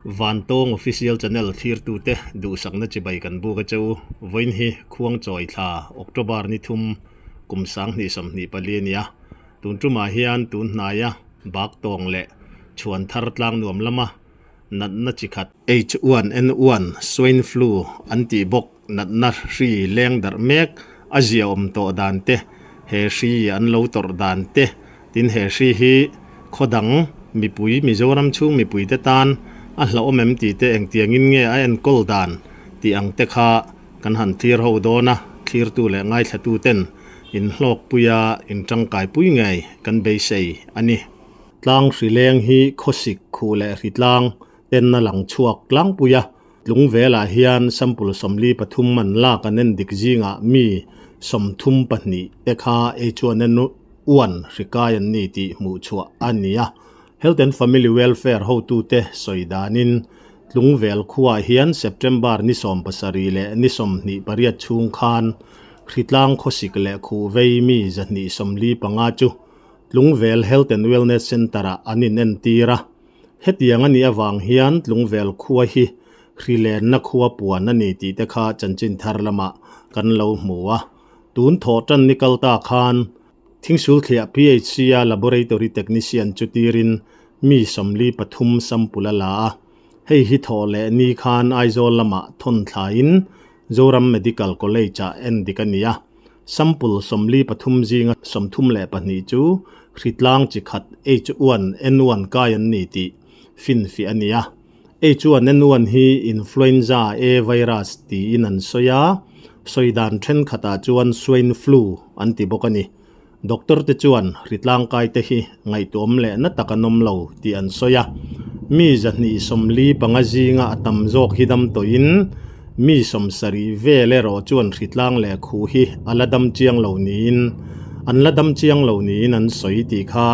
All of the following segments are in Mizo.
Vantawng Official Channel thlirtute duhsakna chibai kan buk a che u. Vawiin hi Khuangchawi thla, October ni thum, kum 2024 a ni a. Tun tumah hian tun hnaia Baktawng leh Chhuanthar tlang nuam lama natna chi khat, H1N1 Swine Flu an tih bawk Natna hri leng darh mek a ziaawm tawh dan te, he hri an lo tawrh dan te, tin he hri hi khaw dang mipui Mizoram chhung mipuite tan a hlauhawm em tih te engtiangin nge a enkawl dan tih ang te kha kan han thlir ho dawn a, thlirtu leh ngaithlatu ten inhlawkpuia intangkaipui ngei kan beisei a ni. Tlang hri leng hi khawsik khuh leh hritlang ten a lang chhuak tlangpui a. Tlungvelah hian sample 43 man lak an en dik zingah mi 32 te kha H1N1 hri kai an ni tih hmuh chhuah a ni a. Health and Family Welfare hotute sawi danin Tlungvel khuaah hian September ni 17 leh ni 28 chhung khan hritlang khawsik leh khuh vei mi 245 chu Tlungvel Health and Wellness Centre-ah an inentir a. Hetiang a nih avang hian Tlungvel khua hi hrilenna khua puan a ni tih te kha chanchin thar lamah kan lo hmu a. Tun thawh tan ni kal ta khan Thingsulthliah PHC-a Laboratory Technician chu tirin mi 43 sample a la a. Hei hi thawh leh ni khan Aizawl lamah thawn thlaiin Zoram Medical College-ah endik a ni a. Sample 43 zinga 32 chu hritlang chi khat H1N1 kai an ni tih finfiah a ni a. H1N1 hi Influenza A virus tiin an sawi a, sawi dan thenkhatah chuan swine flu an ti bawk a ni. Doctor te chuan hritlang kai te hi ngaihtuahawm leh na tak an awm lo tih an sawi a. Mi 245 zinga a tam zawk hi dam tawhin mi 70 vel erawh chuan hritlang leh khuh hi a la dam chiang lo niin an la dam chiang lo niin an sawi tih kha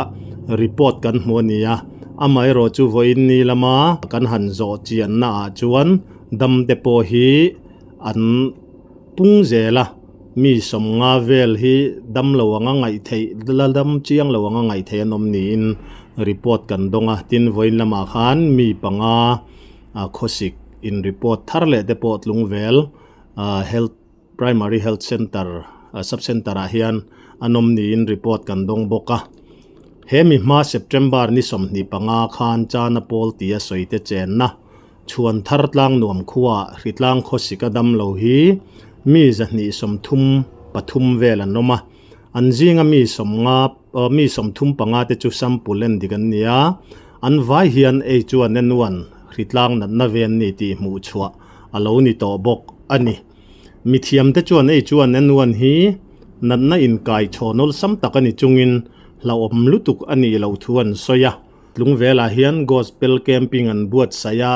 report kan hmu a ni a. Amaherawh chu vawiin ni lama kan han zawh chianna ah chuan dam te pawh hi an pung zel a. Mi 50 vel hi dam lo anga ngaih theih, la dam chiang lo anga ngaih theih an awm niin report kan dawng a. Tin, vawiin lamah khan mi panga khawsik in report thar leh te pawh Tlungvel Health Primary Health Centre Sub Centre ah hian an awm niin report kan dawng bawk a. He mi hma September ni 25 khan Chana Pawl tia sawi te chenna Chhuan thar tlang nuam khuaah hritlang khawsik a dam lo hi mi 233 vel an awm a, an zinga mi 50 mi 35 te chu sample en dik an ni a, an vai hian H1N1 hritlang natna ve an ni tih hmuh chhuah a lo ni tawh bawk a ni. Mithiam te chuan H1N1 hi natna inkai chhawn awlsam tak a ni chungin hlauhawm lutuk a nih loh thu an sawi a. Tlungvelah hian Gospel Camping an buatsaih a,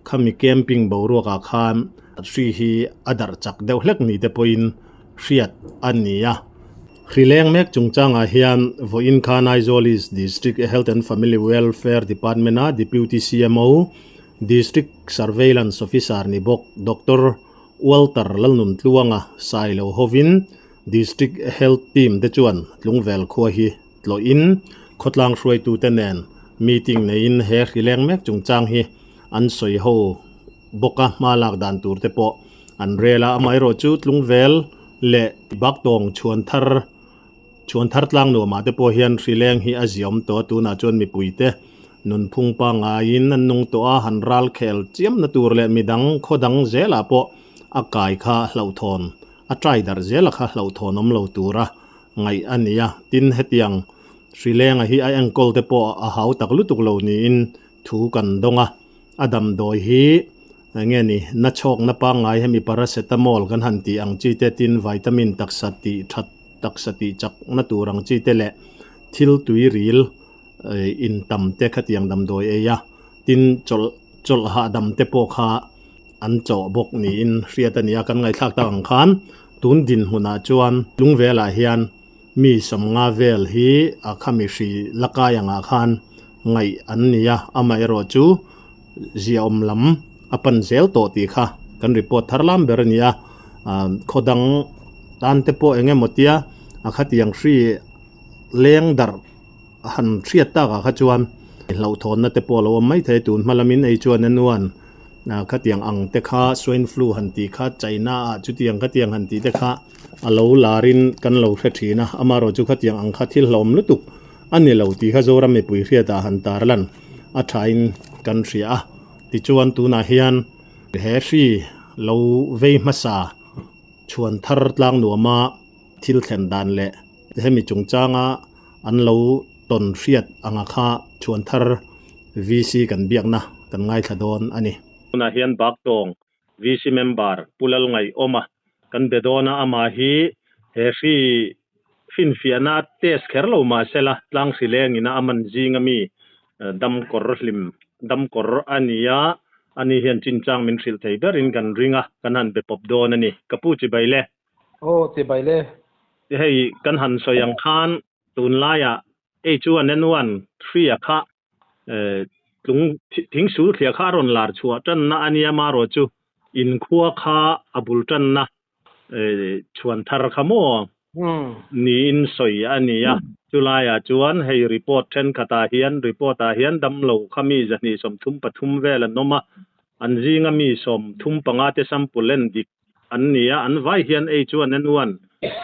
khami camping boruakah khan hri hi a darh chak deuh hlek ni te pawhin hriat a ni a. Hri leng mek chungchangah hian vawiin khan Aizawl East District Health and Family Welfare Department-a Deputy CMO, District Surveillance Officer ni bawk Doctor Walter Lalnuntluanga sailo hovin District Health Team te chuan Tlungvel khua hi tlawhin khawtlang hruaitute nen meeting neiin he hrileng mek chungchang hi an sawi ho bawk a, hma lak dan tur te pawh an rel a. Amaherawh chu Tlungvel leh Baktawng chhuan thar chhuan thar tlang nuamah te pawh hian hrileng hi a ziawm tawh a, tunah chuan mipuite nunphung pangaiin an nung tawh a, han ral khel chiamna tur leh midang khaw dang zelah pawh a kai kha hlauhthawn a try darh zela kha hlauhthawn awm lo tura ngaih a ni a, tin hetiang hrilenga hi a enkawl te pawh a hau tak lutuk lo niin thu kan dawng a, a damdawi hi enge ni na chhawkna pangngai hemi paracetamol kan han tih ang chi te tin vitamin taksa tih that taksa tih chakna tur ang chi te leh thil tui ril in tam te khatiang damdawi ei a, tin chawlh chawlh hahdam te pawh kha an chawh bawk niin hriat a ni a, kan ngaihthlak tak ang khan tun dinhmunah chuan Lungvelah hian mi 50 vel hi a khami hri la kai angah khan ngaih an ni a, amaherawh chu ziaawm lam a pan zel tawh tih kha kan report thar lam ber a ni a, khaw dang tan te pawh eng emaw tia a khatiang hri leng darh han hriat takah kha chuan. hlauhthawnna te pawh a lo awm mai thei a, tun hma lamin ei chuan a nuan khatiang ang te kha swine flu han tih kha China ah chutiang khatiang han tih te kha a lo larin kan lo hre thin a, amaherawh chu khatiang ang kha thil hlauhawm lutuk a ni lo tih kha Zoram mipui hriatah han tarlan a thain kan hria a, tichuan tunah hian he hri lo vei hmasa chhuan thar tlang nuama thil thlen dan leh hemi chungchanga an lo tawn hriat anga kha chhuan thar VC kan biakna kan ngaithla dawn a ni. Tunah hian Baktawng VC member Pu Lalngaihawma kan be dawn a, amah hi he hri finfiahna a test kher lo mahsela tlang hri lengin a aman zinga mi damkawr hlim damkawr a ni a, ani hian chinchang min hrilh thei berin kan ring a, kan han be pawp dawn a ni. Ka pu chibai le. Aw chibai le. Hei kan han sawi ang khan tunlaiah H1N1 hria kha tlung thing sul thliah kha a rawn lar chhuah tanna a nia marawh chu inkhua kha a bul tanna chhuan thar kha maw niin sawi a ni a. Chulaiah chuan hei report thenkhatah hian report ah hian damlo kha mi 233 vel an awm a, an zinga mi 35 te sample en dik an ni a, an vai hian H1N1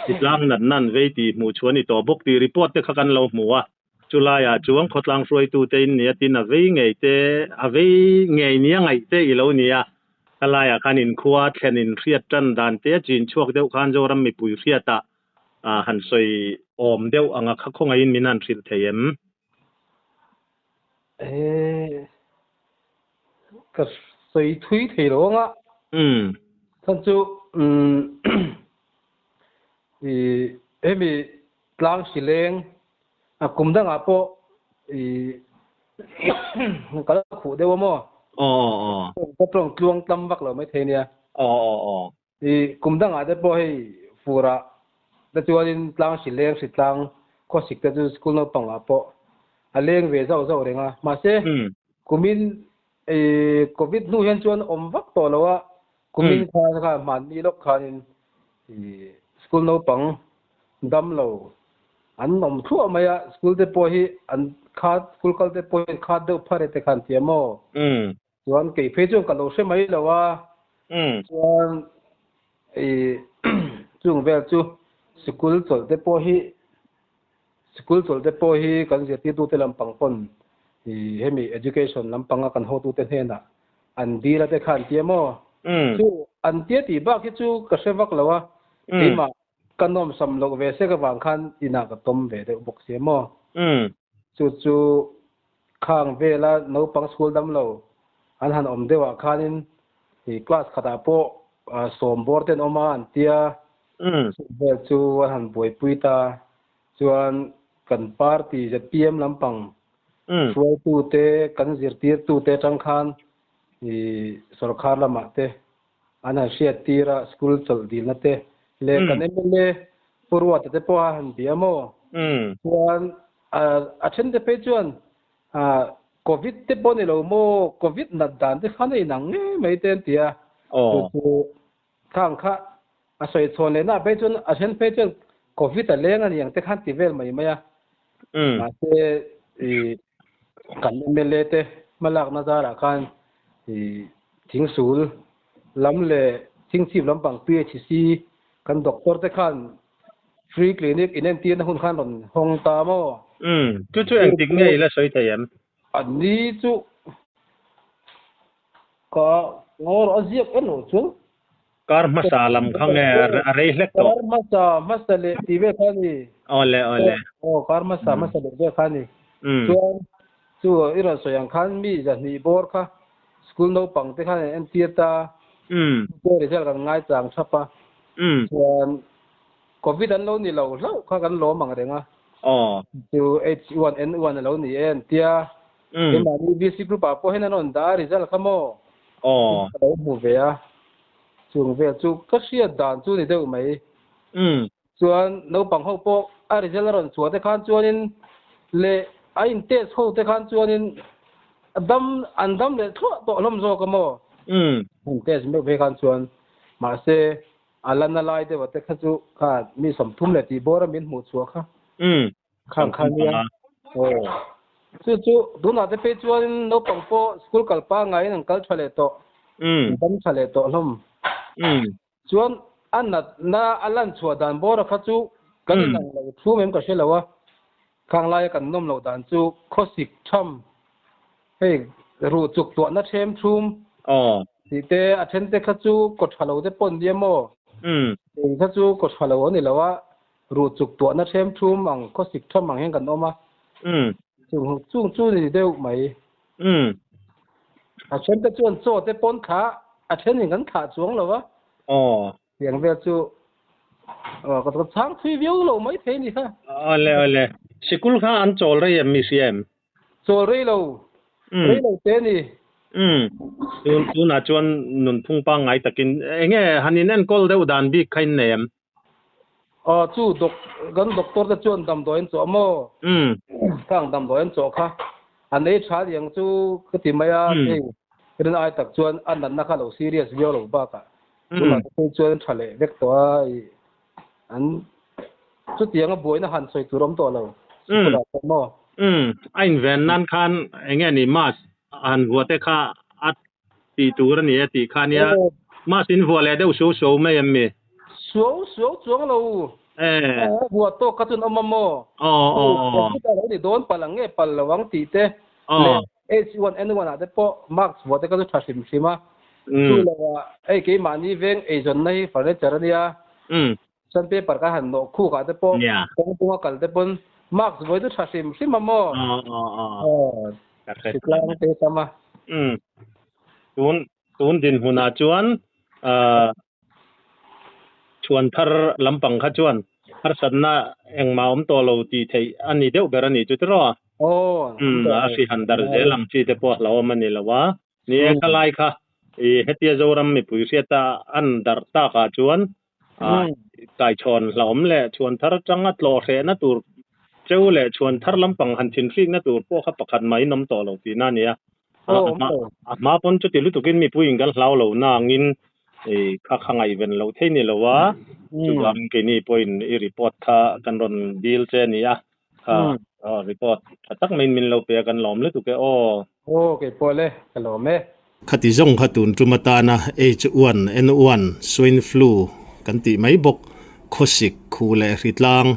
titlang natna an vei tih hmuh chhuah a ni tawh bawk tih report te kha kan lo hmu a. Chulaiah chuan khawtlang hruaitute in nia tin a vei ngei te, a vei ngei nia ngaih te i lo nia. Khalaiah khan inkhua thlen in hriat tan dan te a chin chhuak deuh khan Zoram mipui hriatah han sawi awm deuh anga kha khawngaihin min han hrilh thei em? E, ka sawi thui thei lo anga. Chhan chu i hemi Tlang hri leng a kum dangah pawh i ka lo khuh deuh a maw? Aw aw. Ka tawng tluang tlam vak lo mai thei nia. Aw aw aw. I kum dangah te pawh hei furah te chuanin tlang hri leng hri tlang khawsik te chu school naupangah pawh a leng ve zauh zauh reng a. Mahse kumin i covid hnu hian chuan awm vak tawh lo a, kumin khan kha hmanni lawk khanin i school naupang dam lo an awm thluah mai a, school te pawh hi an khat school kal te pawh hi khat deuh phar e te khan tia maw? Chuan kei phei chuan ka lo hre mai lo a, chuan i chung vel chu sikul chawlh te pawh hi sikul chawlh te pawh hi kan zirtirtute lampang pawn i hemi education lampanga kan hotute hnenah an dil a te khan tia maw? Chu an tia tih bak hi chu ka hre vak lo a, keimah Ka nawmsam loh ve sek avang khan inah ka tawm ve deuh bawk si maw? Chu chu khang vela naupang school dam lo an han awm deuhah khanin i class khatah pawh sawm bawr te an awm a an tia, chu vel chu an han buaipui ta. Chuan kan party zpm lampang hruaitute kan zirtirtute atang khan i sorkar lamah te An han hriat tir a, school chawlh dilna te leh kan mla Pu Ruata te pawh a han bia maw? Chuan a then te phei chuan Covid te pawh ni lo maw, Covid nat dan te khan a inang ngei mai te an ti a. Chu chu khang kha a sawi chhawn leh na phei chuan a then phei chuan Covid a leng a ni ang te khan ti vel mai mai a. Mahse i kan mla te hmalakna zarah khan i thingsul lam leh thingchhip lampang PHC kan doctor te khan free clinic inentirna hun khan rawn hawng ta maw? Chu chu engtik nge i la sawi thei em? A ni chu ka ngawr a ziak en lo chuan. Kar hmasa lam kha nge a rei hlek tawh? Kar hmasa hmasa leh tih vel kha a ni. Awle awle. Aw kar hmasa hmasa leh vel kha a ni. Chuan chu i rawn sawi ang khan mi zahnih bawr kha school naupang te khan an entir ta. Chu result kan ngaichang thap a. Chuan Covid an lo ni lo hlauh kha kan lawm ang reng a. Chu H1N1 a lo ni e an tia. Keimahni VC group ah pawh hian an rawn dah a result kha maw? Aw. Ka lo hmu ve a, chung vel chu ka hriat dan chu ni deuh mai. Chuan naupang ho pawh a result a rawn chhuah te khan chuanin leh a in test ho te khan chuanin a dam an dam leh thluah tawh hlawm zawk a maw? An test meuh phei khan chuan mahse a la na lai deuh a te kha chu kha mi 30 leh tih bawr a min hmuh chhuah kha. Khang kha nia. Aw. Chu chu tunah te phei chuanin naupang pawh school kal pangaiin an kal tha leh tawh, an dam tha leh tawh hlawm. Chuan a natna a lan chhuah dan bawra kha chu kan inang lo thum em ka hre lo a, khang laia kan nawm loh dan chu khawsik tham hei ruh chuk tuahna them thum tih te a then te kha chu kaw tha lo te pawh an nia maw? Kei kha chu kaw tha lo a ni lo a, ruh chuk tuahna them thum ang khawsik tham ang hian kan awm a, chung chung chu ni deuh mai. A then te chuan chaw te pawn thlah a thenin kan thlah chuang lo a. Tiang vel chu ka chhang thui viau lo mai thei ni kha. Awle awle. Sikul kha an chawl rei em mi hria em? Chawl rei lo. Rei lo te ni. Tun tunah chuan nunphung pangngai takin enge han in enkawl deuh dan bik kha in nei em? Aw chu dok kan doctor te chuan damdawi an chawh maw? Khang damdawi an chawh kha an ei tha liang chu ka ti mai a, hei rin ai tak chuan a natna kha lo serious viau lo bakah tunah te phei chuan tha leh vek tawh a, an chutianga buaina han sawi tur awm tawh lo sikulah chuan maw? A inven nan khan enge ni mask han vuah te kha a tih tur a ni e tih kha nia. Mask in vuah leh deuh suau suau mai em mi? Suau suau chuang lo. Vuah tawk kha chuan awm a maw? Covid a lo ni dawn palh ang nge palh lo ang tih te leh H1N1 ah te pawh mask vuah te kha chu tha hrim hrim a. Chu lo ah hei keimahni veng eizawnna hi furniture a nia. Sandpaper ka han nawh khuk ah te pawh kawng bunga kal te pawn mask vawi chu tha hrim hrim a maw? Hritlang te tam a. Tun tun dinhmun ah chuan chhuan thar lampang kha chuan harsatna engmah awm tawh lo tih theih a ni deuh ber a nih chu tiraw? A hri han dar zel ang chi te pawh a hlauhawm a ni lo a. Ni e, khalai kha i hetia Zoram mipui hriata an darh takah chuan kaichhawn hlauhawm leh chhuan thar atanga tlawh hrehna tur cheu leh chhuan thar lampang han thinhrikna tur pawh kha pakhat mah in awm tawh lo tihna a ni a. A hma pawn chuti lutukin mipuiin kan hlau lo na angin kha kha ngaihven loh thei ni lo a, chuvangin keini pawhin i report kha kan rawn dil che a ni a. Kha report tha tak maiin min lo pe a kan lawm lutuk e aw. Aw kei pawh le ka lawm e. Khati zawng kha tun tum atana H1N1 swine flu kan tih mai bawk khawsik khu leh hri tlang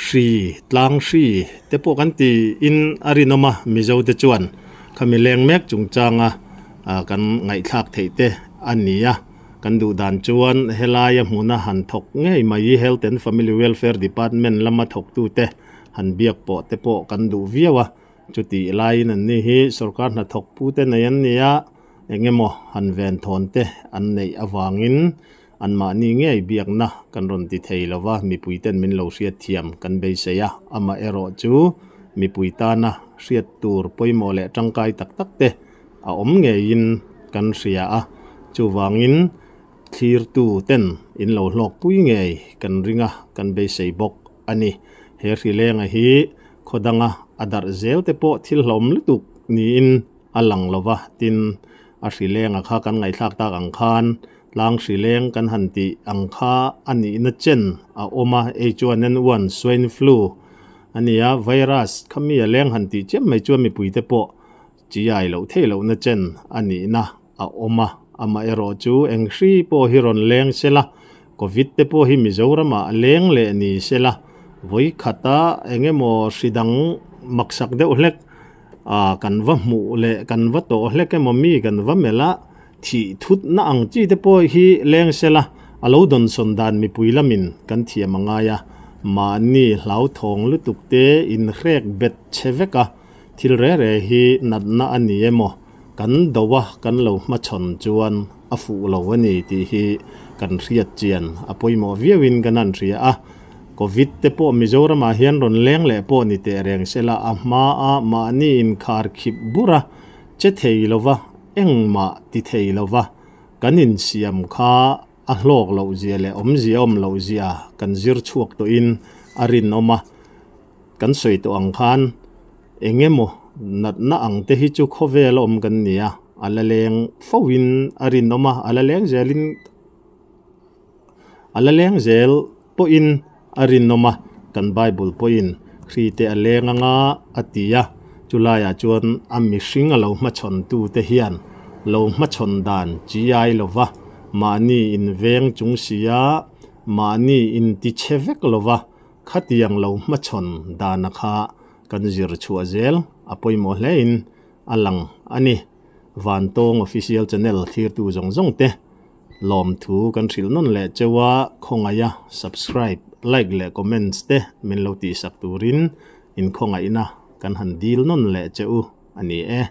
hri tlang hri te pawh kan ti in a rinawm a Mizo te chuan khami leng mek chungchanga kan ngaihthlak theih te a ni a. Kan duh dan chuan helaia hmuna han thawk ngei mai Health and Family Welfare Department lama thawktute han biak pawh te pawh kan duh viau a, chutih laiin an ni hi sorkar hnathawk pute nei an ni a, eng emaw han ven thawn te an neih avangin anmahni ngei biakna kan rawn ti thei lo va, mipuiten min lo hriat thiam kan beisei a, amaherawh chu mipui tana hriat tur pawimawh leh tangkai tak tak te a awm ngeiin kan hria a, chuvangin thlirtu ten in lo hlawk pui ngei kan ring a, kan beisei bawk a ni. He hrilenga hi khaw danga a darh zel te pawh thil hlawm lutuk niin a lang lo va, tin a hrilenga kha kan ngaihthlak tak ang khan tlang hrileng kan han tih ang kha a nihna chen a awm a, H1N1 swine flu a nia, virus kha mi a leng han tih chiam mai chuan mipuite pawh Chiai loh theih lohna chen a nihna a awm a, amaherawhchu eng hri pawh hi rawn leng se la, Covid te pawh hi Mizoramah a leng leh ni se la, vawi khata eng emaw hri dang maksak deuh hlek a kan va hmuh leh kan va tawh hlek emaw mi kan va melh a, thih thutna ang chi te pawh hi leng se la, a lo dawnsawn dan mipui lamin kan thiam a ngai a, mahni hlauthawng lutuk te inhrek bet che vek a. Thil re re hi natna a ni emaw, kan do a kan lo hmachhawn chuan a fuh lo a ni tih hi kan hriat chian a pawimawh viauin kan han hria a. Covid te pawh Mizoramah hian rawn leng leh pawh ni teh reng sela a hmaa mahni inkhar khip bur a, che thei lova, engmah ti thei lova kan insiam kha a hlawk loh zia leh awmzia awm loh zia kan zir chhuak tawhin a rinawm a. Kan sawi tawh ang khan eng emaw natna ang te hi chu khawvel a awm kan ni a, a la leng fo in a rinawm a, a la leng zel in a la leng zel pawh in a rinawm a, kan bible pawh in hri te a leng anga a ti a, Chulaiah chuan a mihring a lo hmachhawn tute hian lo hmachhawn dan chi ai lova, mahni inveng chung sia mahni intichhe vek lova khatiang lo hmachhawn dana kha kan zir chhuah zel a pawimawh hlein a lang a ni. Vantawng Official Channel thlirtu zawng zawng te lawmthu kan hrilh nawn leh cheu a, khawngaiha subscribe, like leh comments te min lo tihsak turin inkhawngaihna kan han dil nawn leh che u a ni e.